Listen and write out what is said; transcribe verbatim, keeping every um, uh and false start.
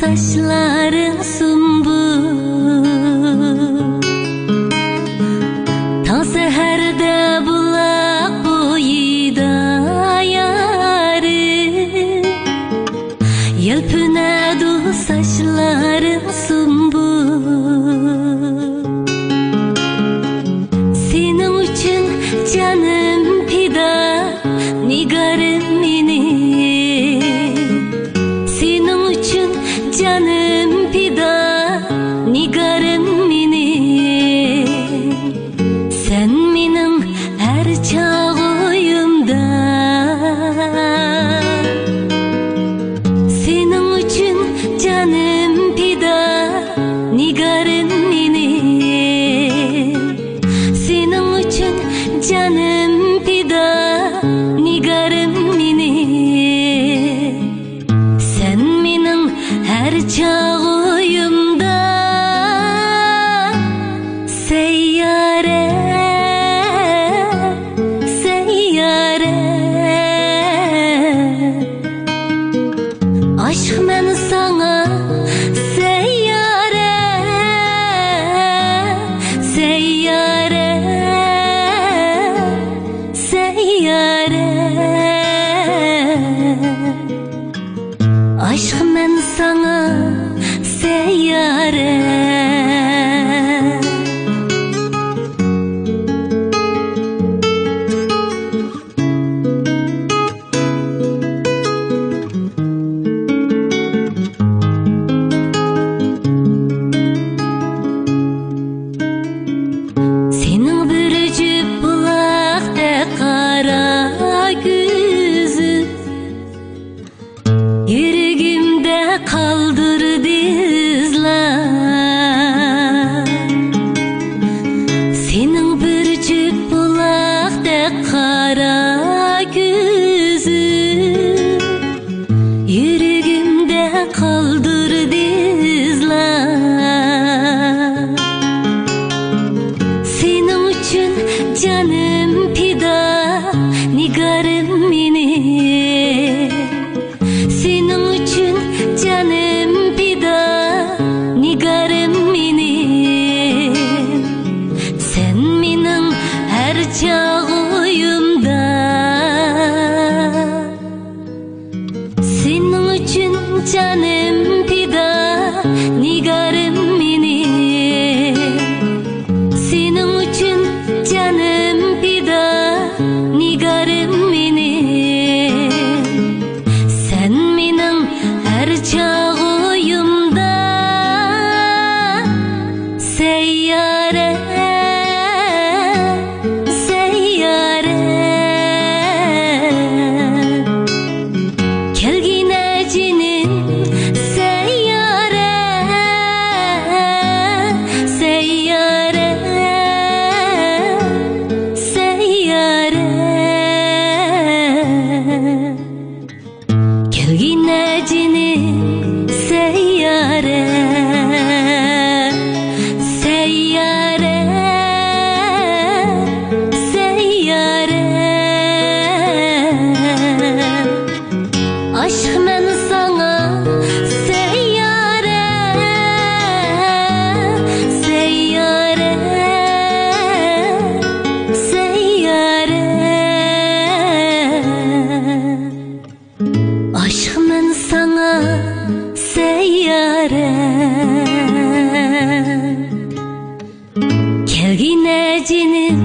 ساچلىرىڭ سۇمبۇل، تاڭ سەھەردە بۇلاق بويىدا يارىم، يەلپۈنەدۇ ساچلىرىڭ سۇمبۇل. سېنىڭ ئۈچۈن جانىم پىدا، نىگارىم مېنىڭ. سېنىڭ ئۈچۈن جانىم پىدا، نىگارىم مېنىڭ. سەن مېنىڭ ھەر چاغ ئويۇمدا. سېنىڭ ئۈچۈن جانىم پىدا، نىگارىم مېنىڭ. سېنىڭ ئۈچۈن جانىم پىدا، نىگارىم مېنىڭ. سەن مېنىڭ ھەر چاغ ئويۇمدا. سەييارە، سەييارە، ئاشىقمەن ساڭا سەييارە، سەييارە، سەييارە. ئاشىقمەن ساڭا سەييارە. سېنىڭ بىر جۈپ بۇلاقتەك قارا كۆزۈڭ يۈرىكىمدە قالدۇردى ئىزلار. سېنىڭ بىر جۈپ بۇلاقتەك قارا كۆزۈڭ يۈرىكىمدە قالدۇردى ئىزلار. سېنىڭ ئۈچۈن جانىم پىدا، نىگارىم مېنىڭ. سېنىڭ ئۈچۈن جانىم پىدا، نىگارىم مېنىڭ. سەن مېنىڭ ھەر چاغ ئويۇمدا. سېنىڭ ئۈچۈن جانىم پىدا، نىگارىم مېنىڭ. سېنىڭ ئۈچۈن جانىم پىدا، نىگارىم مېنىڭ. سەن مېنىڭ ھەر چاغ ئويۇمدا. سەييارە، سەييارە، كەلگىنە جېنىم سەييارە، سەييارە، سەييارە. كەلگىنە جېنىم سەييارە، سەييارە، سەييارە. ئاشىقمەن ساڭا سەييارە، سەييارە، سەييارە. ئاشىقمەن ساڭا سەييارە، كەلگىنە جېنىم